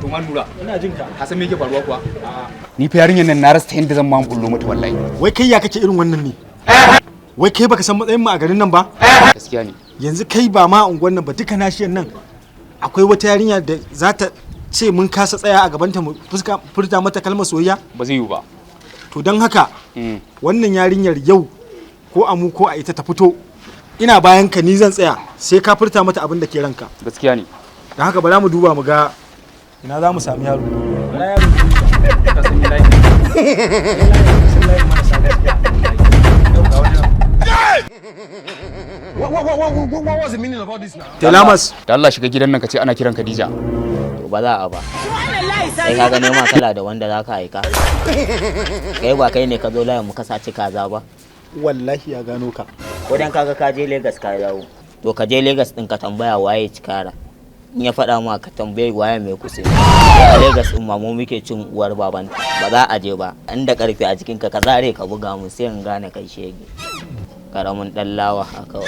Wato ma Nura, Ina jin ka. Ka san me yake faruwa kuwa? Ni fa yarinyar nan na rasa ta yadda zan ma bullo mata wallahi. Wai kai ya kake irin wannan ne? Wai kai baka san matsayin mu a garin nan ba? Gaskiya ne. Yanzu kai ba ma unguwan nan ba, duka nashiyan nan akwai wata yarinya da za ta ce mun kasa tsaya a gabanta mu fuska furta mata kalmar soyayya? Ba zai yiwu ba. To don haka wannan yarinyar yau ko a mu ko a ita ta fito, ina bayan ka, ni zan tsaya sai ka furta mata abin da ke ranka. Gaskiya ne. Don haka bara mu duba mu ga ina za mu sami yaro. Bara yaro. Ka san ni layi. Telamas. Da Allah shiga gidan nan ka ce ana kiran Khadija. To ba za a ba. Sai ka ga nema kala da wanda za ka aika. Kai ba kai ne ka zo layin mu ka saci kaza ba? Wallahi ya gano ka. Ko dan kaga ka je Lagos ka dawo. To ka je Lagos din ka tambaya waye Cikara. In ya faɗa ma, ka tambaye waye mai kusa. A Lagos din ma mu muke cin uwar baban. Ba za a je ba. Inda karfi a jikin ka, ka zare ka buga mu sai in gane kai shege. Karamin dan lawa haka.